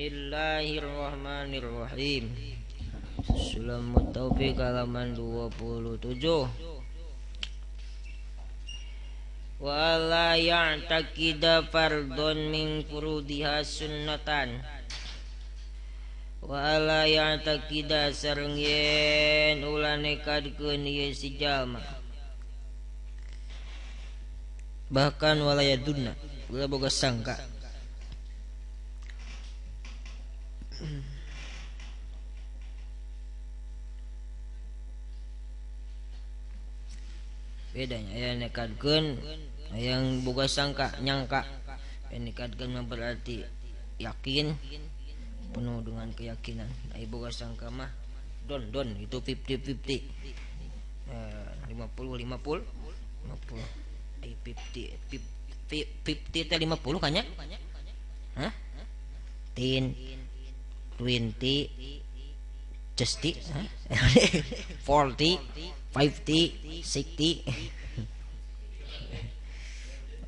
Bismillahirrahmanirrahim. Sulamut Taufik halaman 27. Wala ya'taqida fardhon min furudiha sunnatan. Wala ya'taqida sareng yen ulah nekadkeun ieu si jalma. Bahkan wala yadunna ulah boga sangka. Bedanya aya nekadkeun yang boga sangka nyangka. Nekadkeun mah berarti yakin, penuh dengan keyakinan. Aya boga sangka mah don don itu 50-50. 50 50 50. Ai 50 50 teh 50 kan nya? Hah? 10 20 60 40 50 60.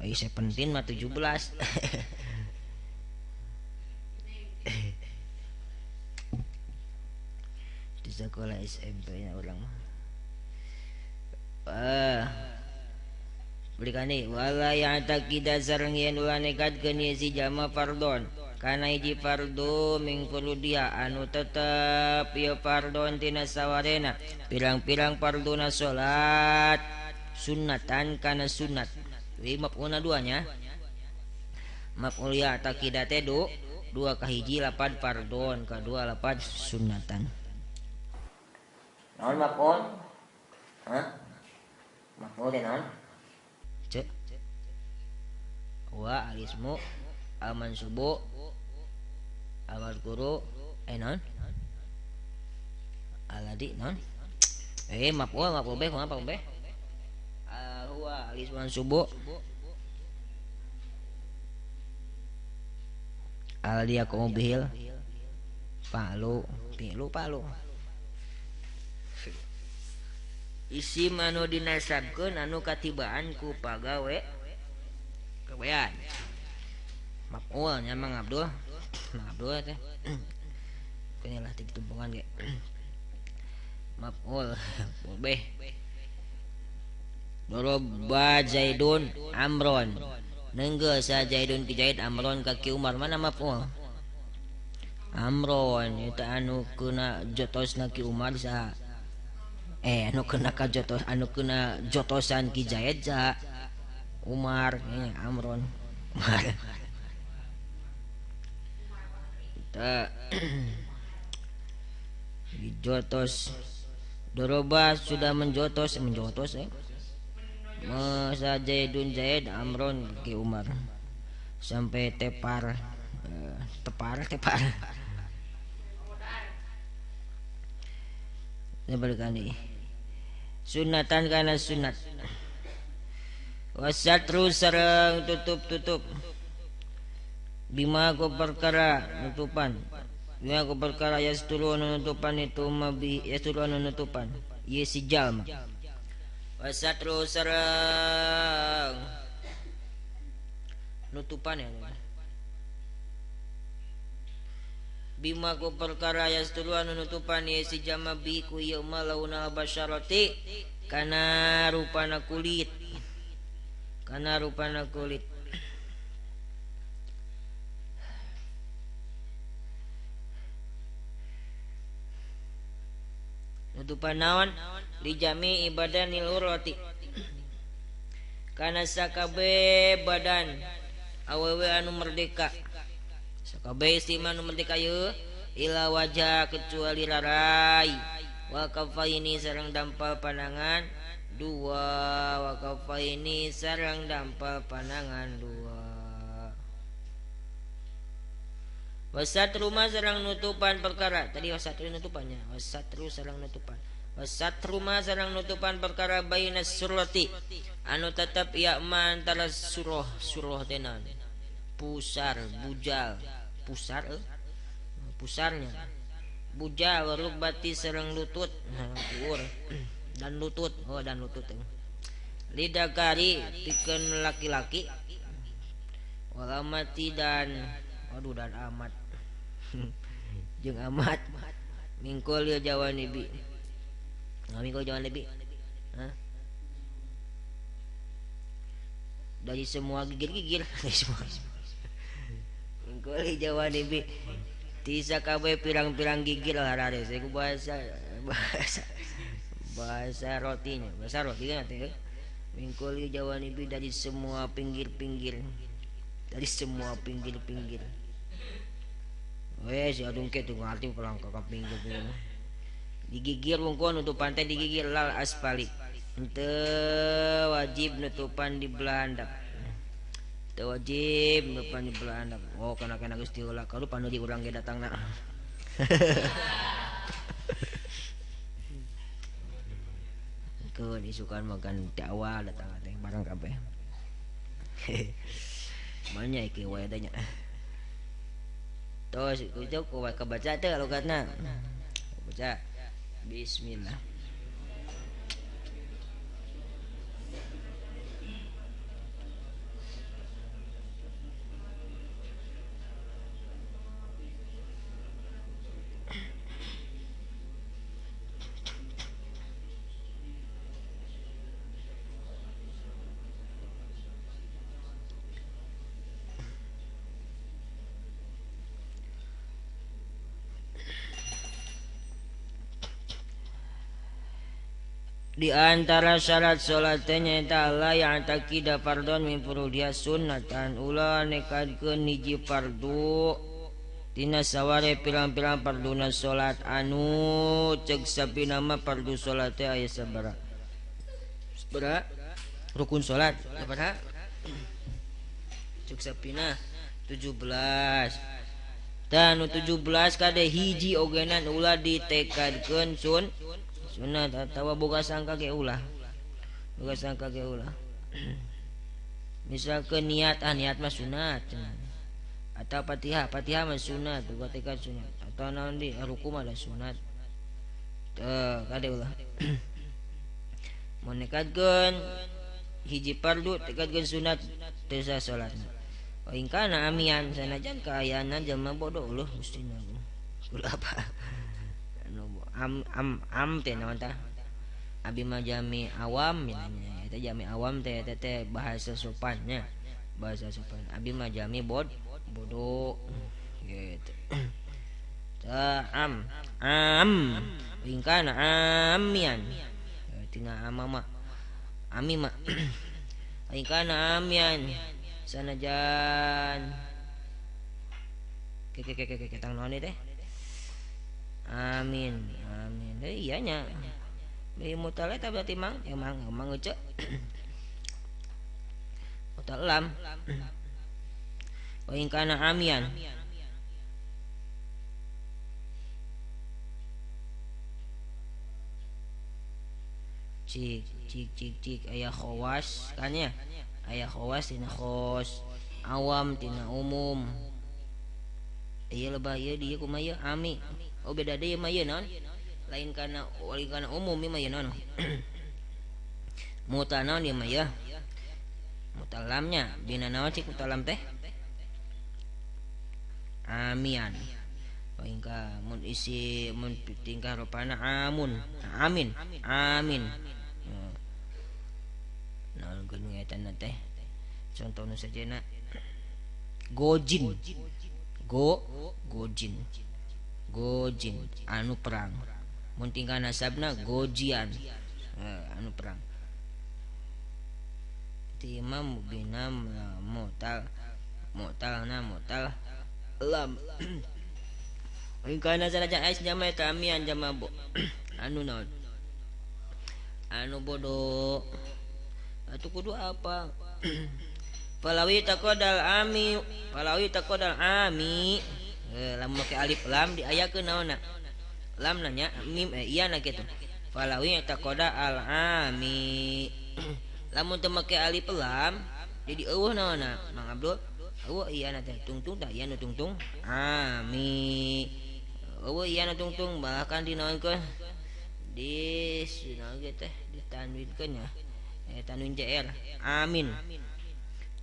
Ai 17 mah 17. Di sekolah SMP nya orang mah. Belikan nih wala ya'taqida sareng yen ulah nekadkeun ieu si jalma fardhon kana hiji fardhu min furudiha anu tetep ieu fardhon tina sawarena pirang-pirang fardhuna salat sunnatan kana sunat. Ieu maf'ulna dua nya. Maf'ul ya'taqida teh dua kahiji lapan fardhon kadua lapan sunnatan. Naon maf'ul? Hah? Maf'ul teh naon? Cek. Wa alismu al-mansubu al-mazkuru non aladi non maf'ul maf'ul bih kumaha maf'ul bih? Huwa alismu mansubu aladi yaqumu bihil fa'lu fi'lu fa'lu. Isim anu dinasabkeun anu katibaan ku pagawe gawean. Maf'ul nya Mang Abdul. Mang Abdul teh. Kene lah ditumpungan ge. Maf'ul bih. Daraba Zaidun Amron. Nenggeu sa Zaidun ki Zaid Amron ka Ki Umar. Mana maf'ul? Amron eta anu keuna jotosna Ki Umar saha? Anu kena kajotos anu kena jotosan Ki Zaid saha? Umar, Amron. Umar. Kita dijotos. Doroba sudah menjotos, menjotos Masa Zaidun Zaid Amron Ki Umar sampai tepar tepar tepar. Balikan nih. Sunatan kana sunat. Wasatru sareng tutup-tutup. Bima ku perkara nutupan. Bima ku perkara yasturu nutupan itu mabi yasturu nutupan. Ieu si jalma. Wasatru sareng nutupan ya. Bima ku perkara yasturu nutupan ieu si jalma bi ku ieu mah launa basyarati kana rupana kulit. Kana rupana kulit. Nutupan naon? Li jami ibadanil urati. Kana sakabe badan awewe anu merdeka. Sakabe istri anu merdeka yeuh ila wajah kecuali rarai. Wa kafaini sareng dampal panangan dua. Wa kafaini sareng dampal panangan dua. Wasatru ma sareng nutupan perkara. Tadi wasatru nutupannya. Wasatru sareng nutupan. Wasatru ma sareng nutupan perkara bainas surati anu tetep ya ma antara surah surah tenan. Pusar bujal. Pusar pusarnya. Bujal rukbati sareng lutut. Nah, dan lutut. Oh dan lutut. Lidakari pikeun laki-laki. Walamati dan aduh dan amat. Jeung amat mingkul ieu jawanibi. Mingkul jawanibi. Hah? Dari semua gigir-gigir dari semua. Mingkul jawanibi. Tisa kabeh pirang-pirang gigir harares iku bahasa bahasa bahasa rotinya, bahasa roti kan teh. Mingkul jawanibi dari semua pinggir-pinggir. Dari semua pinggir-pinggir. Wes adung ke tuh ngarti pulang ke pinggir-pinggir. Digigir wungkul nutupan teh digigir lal asfali. Henteu wajib nutupan di belah handap. Teu wajib nutupan di belah handap. Oh kana-kana geus diulah kalu panuli urang ge datangna. Keun isukan makan ti awal datang teh barang kabeh. Manya iki wae teh nya. Tos itu ku kabaca teh logatna. Baca. Bismillah. Di antara syarat salat teh nyaeta la ya'taqida fardhon min furudiha sunnatan ulah nekadkeun hiji fardu tina saware pirang-pirang farduna salat anu ceuk sapina mah fardu salat teh aya sabaraha sabaraha rukun salat sabaraha ceuk sapina 17 tah nu 17 kade hiji ogenan ulah ditekadkeun sun sunat atawa boga sangka ge ulah. Boga sangka ge ulah. Misalkeun niat, ah niat mah sunat. Atau Fatihah, Fatihah mah sunat, boga tekad sunat. Atau naon deui, ruku mah da sunat. Teu kade ulah. Mun nekadkeun hiji fardu tekadkeun sunat teu sah salatna. Wa in kana amian sanajan kaayana jelema bodoh leuh gustina. Ulah apa? Am am am teh naon tah abi mah jami awam nya eta jami awam teh eta teh bahasa sopannya bahasa sopan abi mah jami bodoh gitu tah am am ingkana amian tina amama amima ingkana amian sanajan ke ke ke ke tang naon teh. Amin, amin. Iya nya. Deui mutal eta berarti mang, emang emang euceu. Mutal lam. Wa in kana amian. Cik cik cik cik aya khawas kan ya. Aya khawas tina khos, awam tina umum. Ieu lebah ieu dieu kumaha ieu ami. Oh beda deui mah ieu naon? Lain kana umum ieu mah ieu naon? Mutal naon ieu mah ieu? Mutalamnya dina naon cik mutalam teh? Amian. Wa ingka mun isi mun tingkah rupana amun, amin, amin. Naon geuning eta na teh? Contoh nu sajena gojin. Go gojin. Gojin anu perang. Mun tingkah nasabna gojian anu perang. Ti imam bina mutal mutalna mutal lam. Ingkana sanajan ais jama eta amian jama bo anu naon? Anu bodoh. Atuh kudu apa? Falawi taqadal ami, falawi taqadal ami. Lamun make alif lam diayakeun naonna? Lam nanya mim iya na kitu. Falawi taqada al ami. Lamun teu make alif lam jadi eueuh naonna? Mang Abdul eueuh iya na teh tungtung tah iya nu tungtung ami. Eueuh iya nu tungtung bahkan dinaonkeun di naon ge teh ditanwinkeun nya. Tanwin jr amin.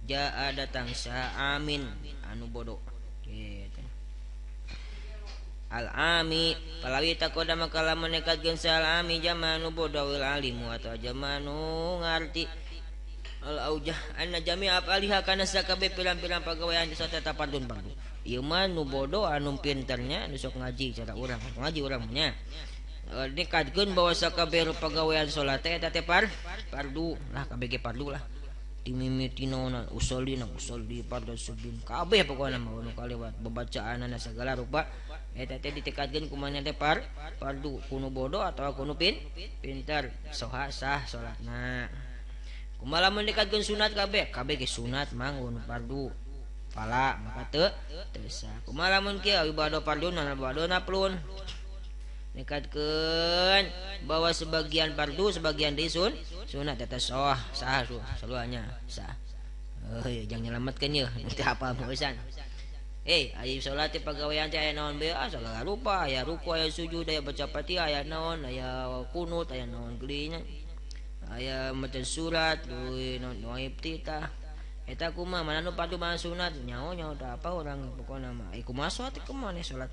Jaa datang sa amin anu bodoh gitu. Al-ami palawi takoda maka lamun nekatkeun sal-ami jamanu bodoh wil alimu atau jamanu ngarti al-aujah anna jami'a afaliha kana sakabeh pirang-pirang pagawean di salat eta pardun pardu. Ieu mah nu bodoh anu pinternya nu sok ngaji cara urang ngaji urang nya. Nekatkeun bahwa sakabeh pagawean salat teh eta teh pardu lah kabeh ge pardu lah. Dimimitina usolli na usolli pardu subin kabeh pokona mah nu kaliwat babacaanana sagala rupa eta teh ditekadkeun kumaha teh pardu kuno bodoh atawa kuno pintar soha sah salatna. Kumaha lamun nekadkeun sunat kabeh kabeh ge sunat mang nu pardu pala maka teu sah. Kumaha lamun kieu ibadah pardu na ibadah naflun nekadkeun bahwa sebagian fardu sebagian deui sunat eta sah sah saluanya sah. Heuh jangan nyelametkeun yeuh teu apal pisan. Aya salat teh pagawean teh aya naon bae sagala rupa aya ruku aya sujud aya baca Fatihah aya naon aya kunut aya naon geulinya aya maca surat leuwih naon doa iftitah eta kumaha mana nu fardu mana sunat nyaho nyaho teh apa urang pokona mah kumaha salat kumaha salat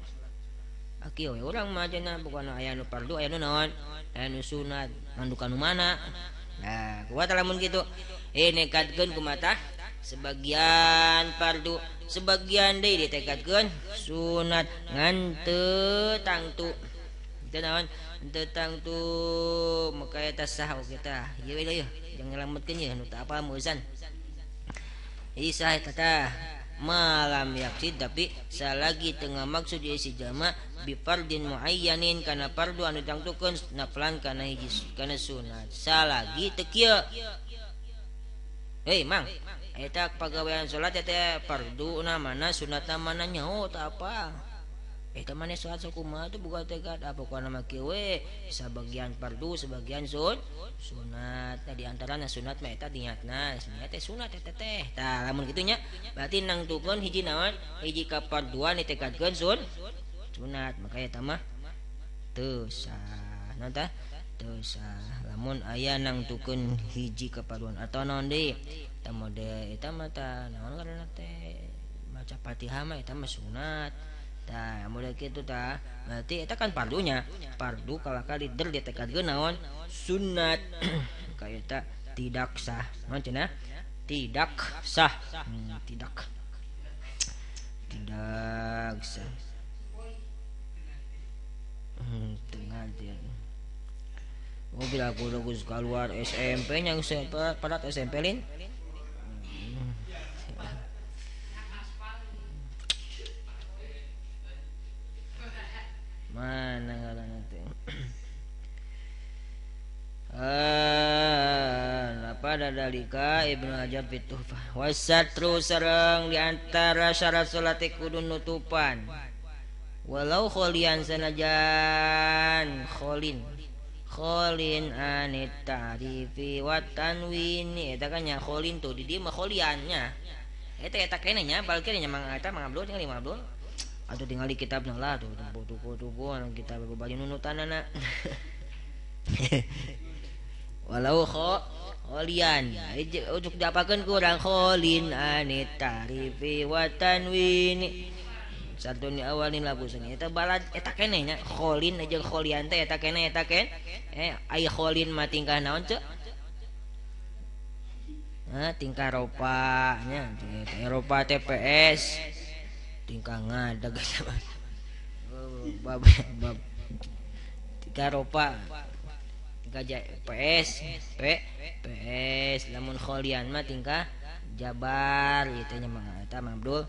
aki we urang mah cenah pokona aya nu fardu aya nu naon aya nu sunat ngandukan nu mana. Nah kuat lamun kitu nekadkeun kumaha sebagian fardu sebagian deui ditekadkeun sunat ngan teu tangtu teu naon teu tangtu maka eta sah oge tah ieu we ieu jangan nyelametkeun ieu nu teu apal meusan sah eta tah malam yaksid tapi salagi tengah maksud ieu si jama bi fardin muayyanin kana fardu anu ditangtukeun naflan kana hiji kana sunat salagi teu kieu. Hei mang eta pagawean salat eta farduna mana sunatna mana nyaho teu apa eta maneh salat sakumaha tuh boga tekad apa pokona mah kieu we sabagian fardu sebagian sunat. Nah di antarana sunat mah eta niatna niat teh sunat eta teh tah lamun kitu nya berarti nangtukeun hiji naon hiji kafarduan ditekadkeun sunat maka eta mah teu sah naon tah teu sah lamun aya nangtukeun hiji kafarduan atau naon deui eta mode eta mah tah naon ngaranna teh maca Fatihah mah eta mah sunat. Tah model kitu tah berarti eta kan fardunya fardu kalaka der ditekadkeun naon sunat ka eta tidak sah naon cenah tidak sah tidak sah tengah dia. Oh bila aku udah keluar SMP nya geus padat SMP lin. Mana ngaranna teh? Pada dalika Ibnu Hajar fi Tuhfah wasatru sareng di antara syarat salat kudu nutupan walau kholian sanajan kholin kholin anit ta'rifi wa tanwini eta kan nya kholin tuh di dieu mah kholiannya eta eta keneh nya balkeun nya mang eta mang Abdul tinggal Mang Abdul atau tinggal di kitabna lah tuh tuku-tuku anu kitab bari nunutanana walau kholian ujuk diapakeun ku urang kholin anit ta'rifi wa tanwini satuni awalin lagu seni eta balad eta keneh nya kholin jeung kholian teh eta keneh eta ken ai kholin mah tingkah naon ceu tingkah ropa nya Eropa TPS tingkah ngadag bab bab tingkah ropa tingkah PS P PS lamun kholian mah tingkah jabar ieu teh nya mah eta Mang Abdul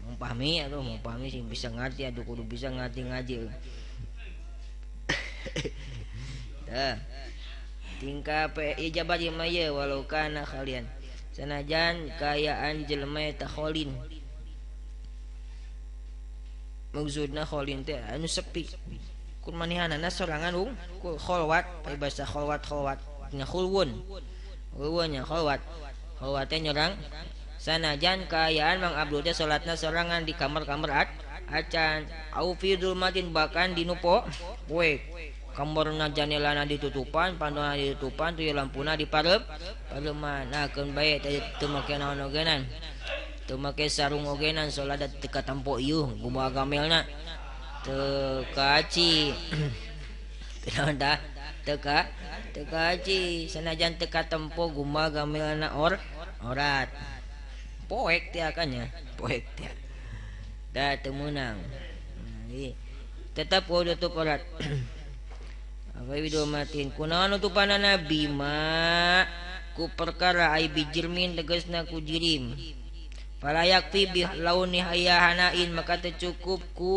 mempahami aduh mempahami sing bisa ngerti aduh kudu bisa ngerti ngaji. Tah tingkah P jabar ieu mah ye walau kana khalian sanajan kayaan jelema eta kholin maksudna kholin teh anu sepi kun manehanana sorangan kul kholwat paribasa kholwat kholwat nya khulwun khulwun nya kholwat kholwat teh nyorang sanajan kaayaan Mang Abdul teh salatna sorangan di kamar-kamar acan au fi dzulmatin bahkan di nu poek kamorna janelana ditutupan pandona ditutupan tuh lampuna dipareup pareuman nah keun bae teh teu make naon ogenan Teu make sarung ogenan salat da teu katempo ieu kumaha gamelna. Teu kaci. Naon tah? Teu kaci sanajan teu katempo kumaha gamelna orat. Poek teh akannya, poek teh. Da teu meunang. Tetap kudu tutup orat. Apa wido matin kunaon nutupanana bima ku perkara ai bijirmin tegasna ku jirim. Falayak fi bi launi hayahanain maka teu cukup ku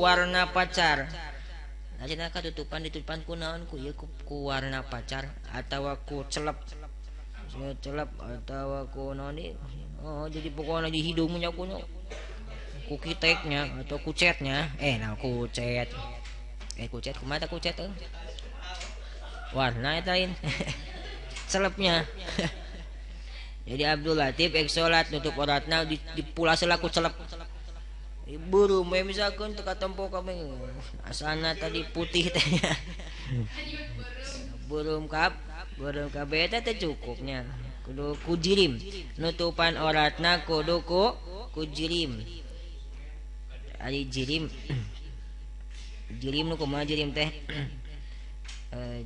warna pacar. Nah cenah katutupan ditutupan ku naon ku ieu ku warna pacar atawa ku celep. Celep atawa ku naon deui. Oh jadi pokokna di hidungnya ku ku kiteknya atau ku catnya. Nah ku cat. Ku cat kumaha tah ku cat euy? Warna eta lain. Celepnya. Jadi Abdul Latif ek salat nutup oratna dipulas heula ku celep. Beureum we misalkeun teu katempo kabeh. Asana tadi putih teh. Beureum kabeh eta teh cukupnya. Kudu ku jirim. Nutupan oratna kudu ku jirim. Ari jirim. Jirim nu kumaha jirim teh?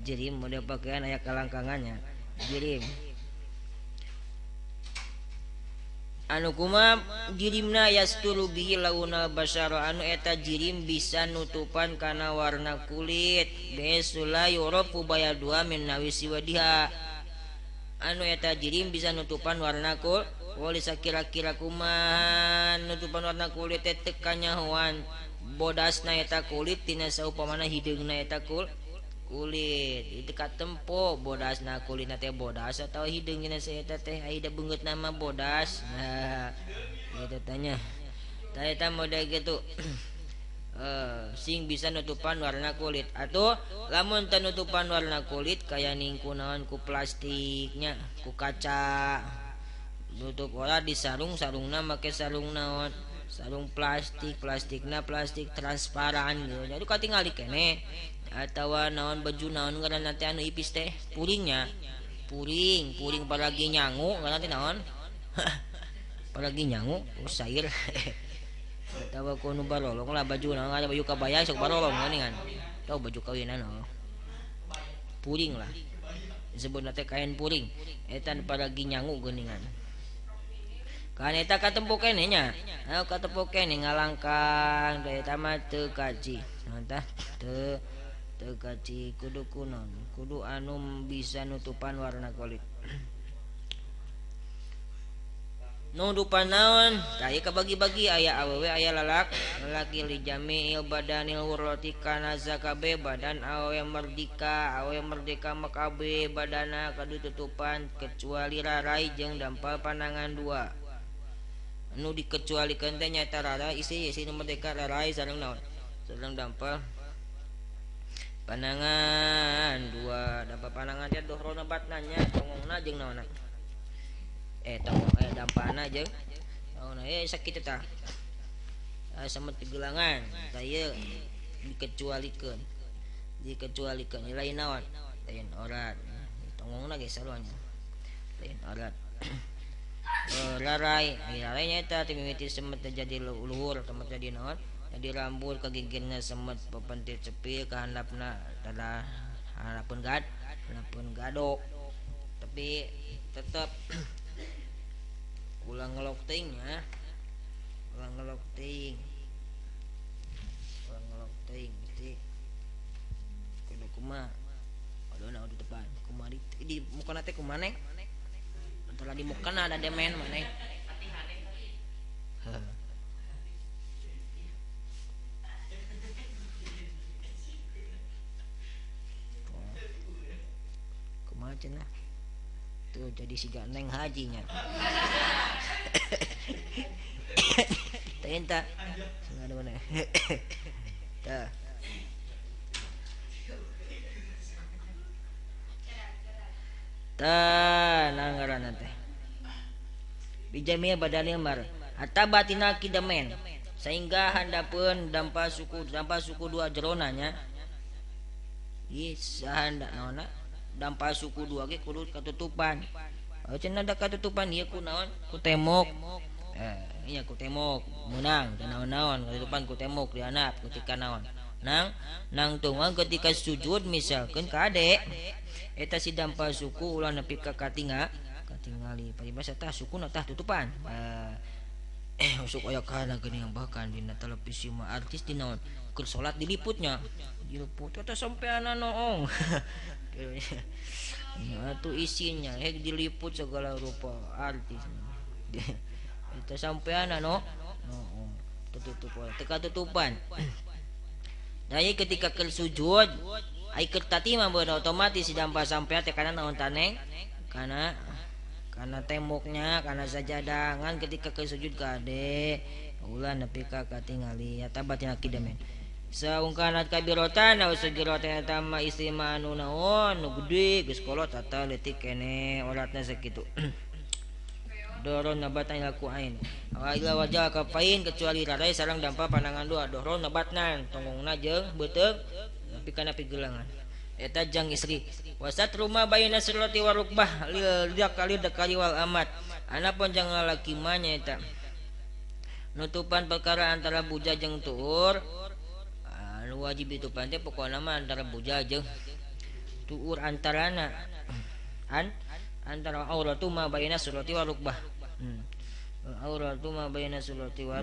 Jirim model pakaian aya kalangkangannya. Jirim. Anu kuma jirimna yasturu bihi launa basyara anu eta jirim bisa nutupan kana warna kulit besula yurafu baya dua min nawisi wadiha anu eta jirim bisa nutupan warna kulit wali sakira-kira kumaha nutupan warna kulit teh teu kanyahoan bodasna eta kulit tina saupamana hideungna eta kulit itu katempo bodasna kulitna teh bodas atau hideung nya eta teh ai da beungeut nama bodas. Nah gitu tanya tah eta model gitu. Sing bisa nutupan warna kulit atau lamun teu nutupan warna kulit kaya ningku naon ku plastiknya ku kaca nutup ora di sarung sarungna make sarung naon sarung plastik plastikna plastik transparan gitu jadi katingali keneh atawa naon baju naon ngaranna teh anu ipis teh puringnya puring puring paragi nyangu ngaranna teh naon paragi nyangu sair atawa ku nu barolong lah baju naon ada baju kabaya sok barolong geuningan tau baju kawinan oh puring lah disebutna teh kain puring eta paragi nyangu geuningan kan eta katempo keneh nya katempo keneh ngalangkang da eta mah teu kaci tah teu teu kaci kudu kunon kudu anu bisa nutupan warna kulit nutupan naon tah ieu kabagi-bagi aya awewe aya lalaki li jami'il badanil hurrati kana zakabe badan awewe merdeka makabe badana kudu tutupan kecuali rarai jeung dampal panangan dua nu dikecualikeun teh nyaeta rarai isi isi nu merdeka rarai sareng naon sareng dampal panangan dua dampal panangan teh dohrona batnanya tongongna jeung naonna tongong dampana jeung naonna sakitu tah sama tigelangan tah ieu dikecualikeun lain naon lain orat tongongna ge sarua nya lain orat rarai rarai nya eta teh mimiti semet jadi luhur temet jadi naon jadi rambut kagigirna semet pepentir cepil ka handapna tada handapeun gad handapeun gado tapi tetep ulah ngelok teuing nya ulah ngelok teuing mesti kudu kumaha aduh di depan kumaha di mukana teh kumaha neng telah di mukana ada demen maneh kumaha cenah tuh jadi siga neng hajinya teh enta sing ada mana tah tah ngaranna teh bijamia badanil mar hatta batina kidamen sehingga handapeun dampal suku dua jerona nya ieu sahanda naonna dampal suku dua ge kudu katutupan cenah da katutupan ieu ku naon ku tembok Nya ku tembok meunang teu naon-naon katutupan ku tembok dihandap ketika naon nang nangtungan ketika sujud misalkan kade eta si dampa suku ulah nepi ka katingali paribasa tah sukuna tah tutupan. Usuk aya kana geuning bahkan dina televisi mah artis di naon keur salat diliputnya diliput eta sampeanna noong. Atuh isinya hek diliput segala rupa artis eta sampeanna no noong tertutup teu katutupan. Nah ketika keur sujud ai keur tati mah beuna otomatis si dampa sampean teh kana naon taneng kana temboknya kana sajadah ngan ketika keur sujud kade ulah nepi ka katingali eta batin akidah men saungkanat kabirotan au sagirotan eta mah istri mah anu naon nu gede geus kolot atawa leutik keneh oratna sakitu. Doron nabatan ila kuain ila wajah kafain kecuali rarai sareng dampa pandangan dua doron nabatnan tonggongna jeung beuteung nepi kana pigelangan eta jang istri wasat rumah bayna surati warukbah lil dakali dakali wal amat anapun jang lalaki mah nyaeta nutupan perkara antara buja jeung tuur anu wajib ditutupan teh pokona mah antara buja jeung tuur antarana antara auratu ma baina surati wa rukbah. Auratu ma baina surati wa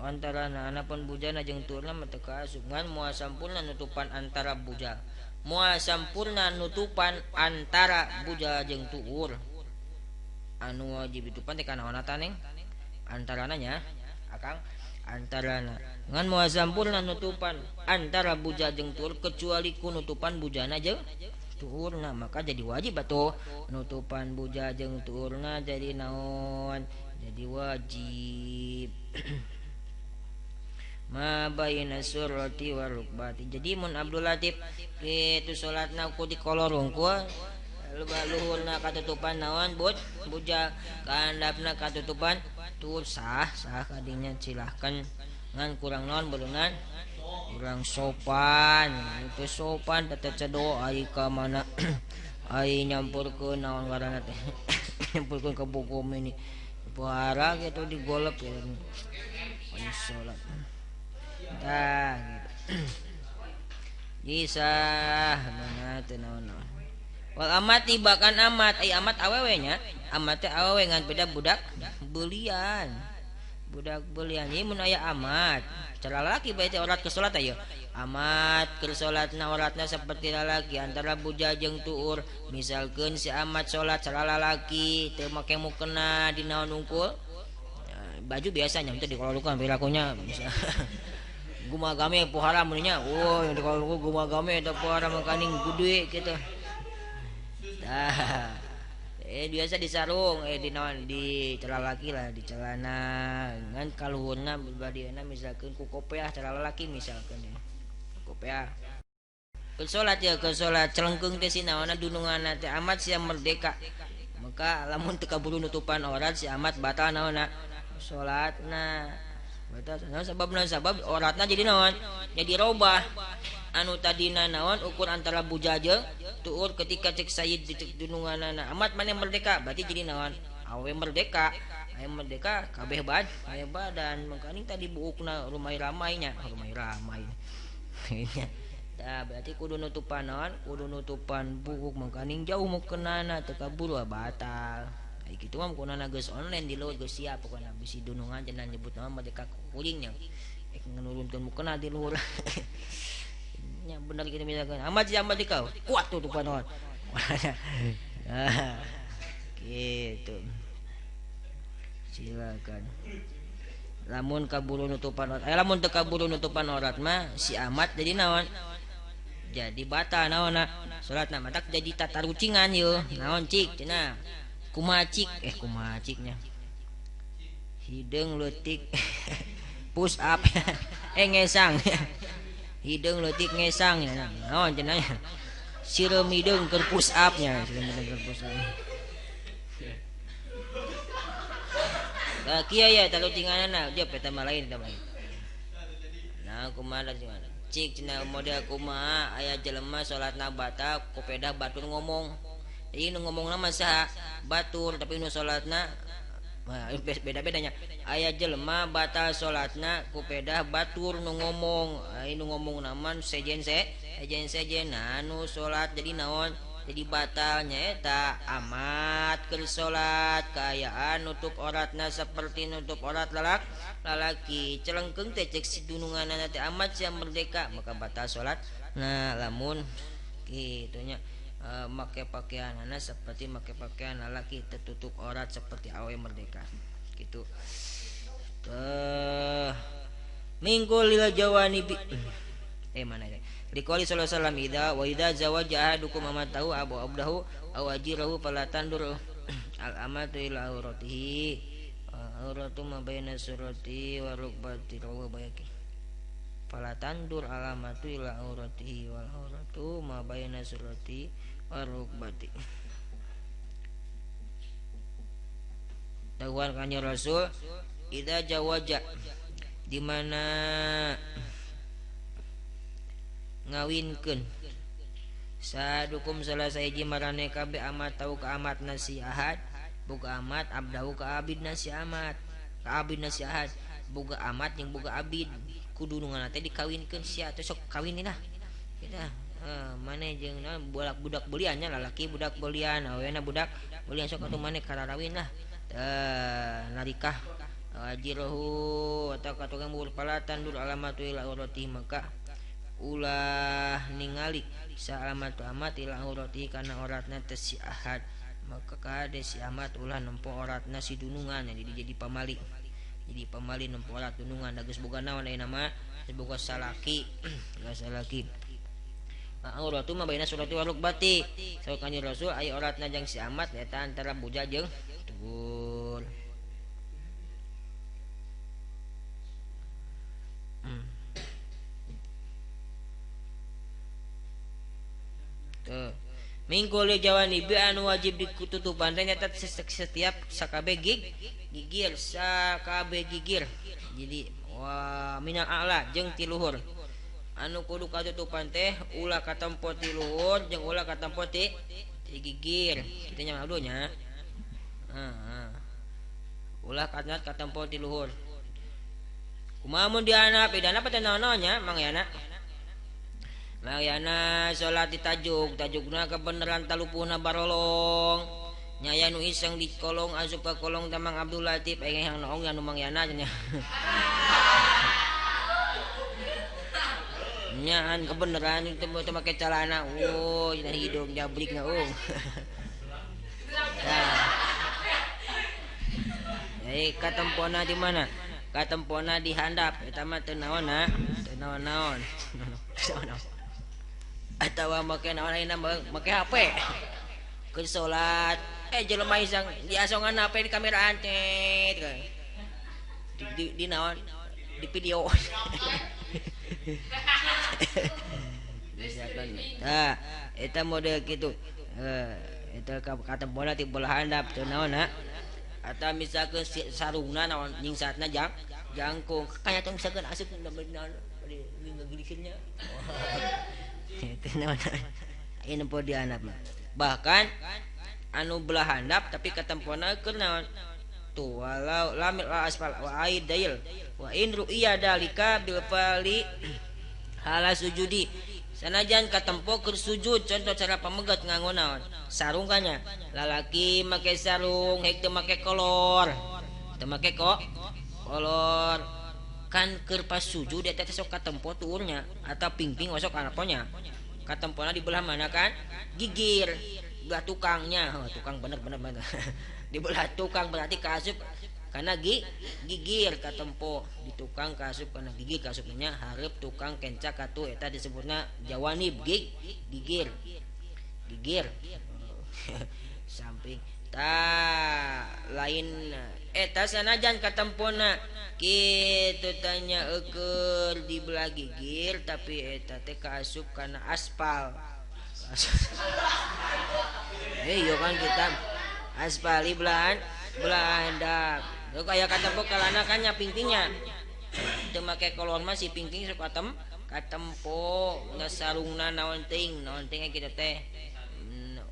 antarana anapun bujana jeung tuurna mah teu kaasup ngan moal sampurna nutupan antara buja moal sampurna nutupan antara buja jeung tuur anu wajib ditutupan teh kana naonna taneng antarana nya akang antarana ngan moal sampurna nutupan antara buja jeung tuur kecuali ku nutupan bujana jeung tuurna maka jadi wajib atuh nutupan buja jeung tuurna jadi naon jadi wajib. Ma baina surati wa rukbati jadi mun Abdul Latif kitu salatna ku dikolor hungkul luhurna katutupan naon buja kahandapna katutupan tuur sah sah kadinya silahkan ngan kurang naon beunang kurang sopan itu sopan teh cedo ai ka mana ai nyampurkeun naon ngaranna teh nyampurkeun ka buku ini puara gitu digolep gitu ai salat tah gitu bisa mana teu naon-naon wal amati bahkan amat ai amat awewe nya amat teh awewe ngan beda budak beulian ieu mun aya amat cara lalaki bae teh orat ke salat aya amat keur salatna oratna saperti lalaki antara buja jeung tuur misalkeun si amat salat cara lalaki teu make mukena di naon unggul baju biasanya teh dikolorukan perilakunya bisa gumagame pohara mun nya oh yang dikolorukan gumagame eta pohara makaning gede kitu tah biasa disarung di naon di celana laki lah di celana ngan kaluhurna badiana misalkeun ku kopiah celana laki misalkeun kopiah keur salat ya keur salat celengkeung teh si naonna dununganna teh amat sia merdeka maka lamun teu kaburu nutupan aurat si amat batal naonna salatna batal naon sababna sabab auratna jadi naon jadi robah anu tadina naon ukur antara buja jeung tuur ketika cek sayyid di dununganana amat maneh merdeka berarti jadi naon awe merdeka aya merdeka kabeh bad aya badan mangkaning tadi buukna rumai-ramai nya rumai-ramai tah berarti kudu nutupan naon kudu nutupan buuk mangkaning jauh mukenana teu kaburu batal ai kitu mah mukenana geus online di luhur geus siap pokona bisi dunungan cenah nyebut naon merdeka kuring nya ek nurunkeun mukena di luhur. Ya benar kita misalkan amat si amat kau kuat tuh tupan naon gitu silakan lamun kaburu nutupan aurat lamun teu kaburu nutupan aurat mah si amat jadi naon jadi batal naonna salatna matak jadi tatarucingan yeuh naon cik cenah kumaha cik kumaha ciknya hideung leutik push up ngesang hideung leutik ngesang nya naon cenah sireum hideung keur push up nya sireum hideung keur push up kieu ya tarucinganana dia peta mah lain eta mah nah kumaha tarucinganana cik cenah model kumaha aya jelema salatna batal ku pedah batur ngomong jadi nu ngomongna mah saha batur tapi nu salatna Beda-bedanya aya jelema batal salatna ku pedah batur nu ngomong anu ngomong naman sejen sejen anu salat jadi naon jadi batalnya eta amat keur salat kaayaan nutup oratna seperti nutup orat lalaki celengkeung teh cek si dununganana teh amat sia merdeka maka batal salat. Nah lamun kitu nya make pakaianana seperti make pakaian lalaki tertutup aurat seperti awe merdeka gitu. Minggu lil jawanibi mana ya liqali sallallahu alaihi wasallam idza wa idza zawaja ahadukum amatahu abu abdahu aw ajirahu fala tandur al amatu ila auratihi auratu ma baina surati wa rukbati rawa bayaki fala tandur alamatu ila auratihi wal auratu ma baina surati wa rukbati. Dawuhan kanjeng Rasul idza jawaja di mana ngawinkeun sadukum salah sahiji marane kabeh amat tau ka amat nasi ahad boga amat abdahu ka abid nasi amat ka abid nasi ahad boga amat jeung boga abid kudu nu teh dikawinkeun sia teh sok kawin lah kita maneh jeung naon budak beliannya lalaki budak belian awena budak belian sok atuh maneh kararawin lah narikah ajirahu atau katukang buur palatan dur alamatu ila aurati maka ulah ningali saalamatu amat ila aurati kana auratna teh si ahad maka kade si amat ulah nempo auratna si dunungan jadi pamali nempo aurat dunungan da geus boga naon ayeuna mah geus boga salaki geus salaki. Auratu mah baina surati wa rukbati saur kanjeng Rasul aya auratna jang si amat eta antara buja jeung tugur. Tuh. Mingkul jawanibi anu wajib ditutupan teh nyata setiap sakabe gigir sakabe gigir. Jadi wa minal a'la jeung ti luhur. Anu kudu katutupan teh ulah katempo ti luhur jeung ulah katempo ti gigir. Kitu nya maksudnya. Heeh. Ulah katempo ti luhur. Kumaha mun dianap? Dianap teh naon-naon nya Mang Yana? Mayana salat di tajuk, tajukna kebenaran talupuhna barolong. Nyaya nu iseng di kolong asup ka kolong Mang Abdul Latif aya yang noong anu Mang Yana nya. Nyaan kebenaran itu teu make calana. Oh, cenah hidung jabrikna oh. Nah. Jadi katempona di mana? Katempona di handap eta mah teu naon-naon. Teu naon-naon. Atawa make naon ayeuna make HP keur salat jelema iseng diasongan HP di kameraan teh di naon di video misalkan tah eta model kitu eta katempona ti belah handap teu naon ha atau misalkan sarungna naon nyingsatna jangkung kaya teh misalkan asup naon ngegelisirnya. Itu naon ini nempo di handap mah. Bahkan anu belah handap tapi katempona keur naon tuh walau lamil asfal wa aid dail wa in ru'ya dalika bil fali hala sujudi sanajan katempo keur sujud contoh cara pamegat nganggo naon sarung kanya lalaki make sarung hek teu make kolor teu make kolor kan keur pas sujud eta teh sok katempo tuurnya atau pingping osok anaponya katempona di belah mana kan gigir belah tukangnya oh, tukang bener bener di belah tukang berarti kaasup karena gigir katempo di tukang kaasup karena gigir kaasupnya hareup tukang kenca katu eta disebutna jawanib gigir gigir samping ta lain eta sanajan katempona kitu tanya eueur di belah gigir tapi eta teh kaasup kana aspal. Yo kan kita aspal di belahan handap. Leuh aya katempo kalana kan nya pingpingnya. Teu make kolor mah si pingping sok katempo na sarungna naon teuing kita teh.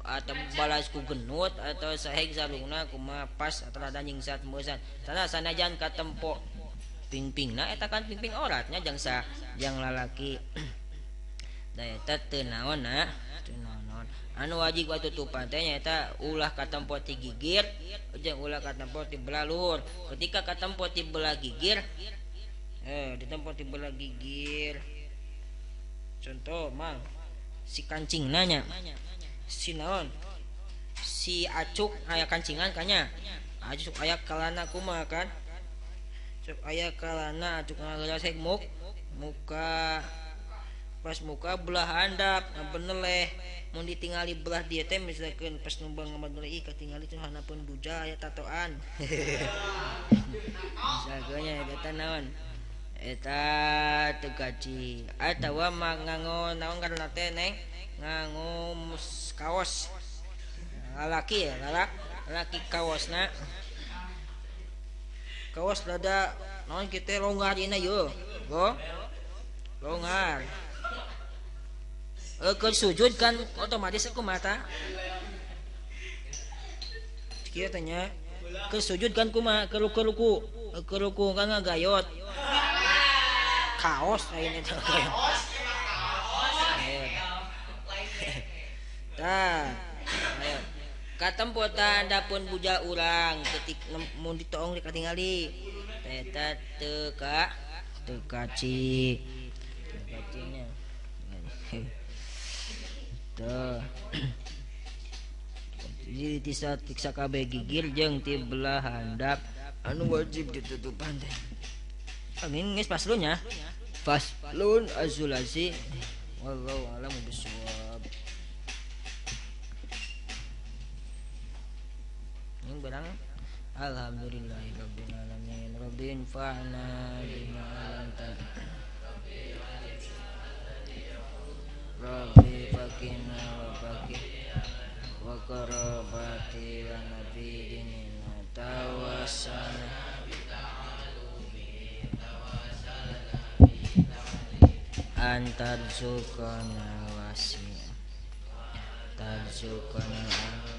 Atau balas ku genut atau saheg sarungna kumaha pas atau rada nyingsat meusan. Sana sanajan katempo pingpingna eta kan pingping auratnya jang jang lalaki. Da eta teu naonna, teu naon. Anu wajib tutupan teh nyaeta ulah katempo ti gigir jeung ulah katempo ti belah luhur. Ketika katempo ti belah gigir ditempo ti belah gigir. Contoh mang si kancing nanya si naon si acuk aya kancingan kanya acuk aya kalana kumaha kan acuk aya kalana acuk ngagelas muk muka pas muka belah handap beneleh mun ditingali belah dieu teh misalkeun pas numbang ngamadul ih katingali teh hanapun buja aya tatoan misalkeun nya eta naon eta teu gaji atawa nganggo naon karena teh neng nganggo kaos lalaki ya lalaki kaosna kaos rada naon kitu longgar dina yeuh go longgar keur sujud kan otomatis aku mata kieu teh nya keur sujud kan kumaha keur ruku keur ruku kan ngagayot kaos lain eta kaos. Tah, ayo. Katempotan dapun buja urang ketik mun ditoong dikatingali. Eta teu ka teu kaci. Teu kacinya. Tuh. Jadi tisa tiksa kabeh gigir jeung ti belah handap anu wajib ditutupan teh. Angin geus paslunnya. Faslun azulasi wallahu a'lam bissawab. Ini barang alhamdulillahirabbil alamin rabbi infa'na bima 'allamtana rabbi faqina wa faqih wa qarabati wa nabi dinina tawassana antar sukana wasi tarsukana.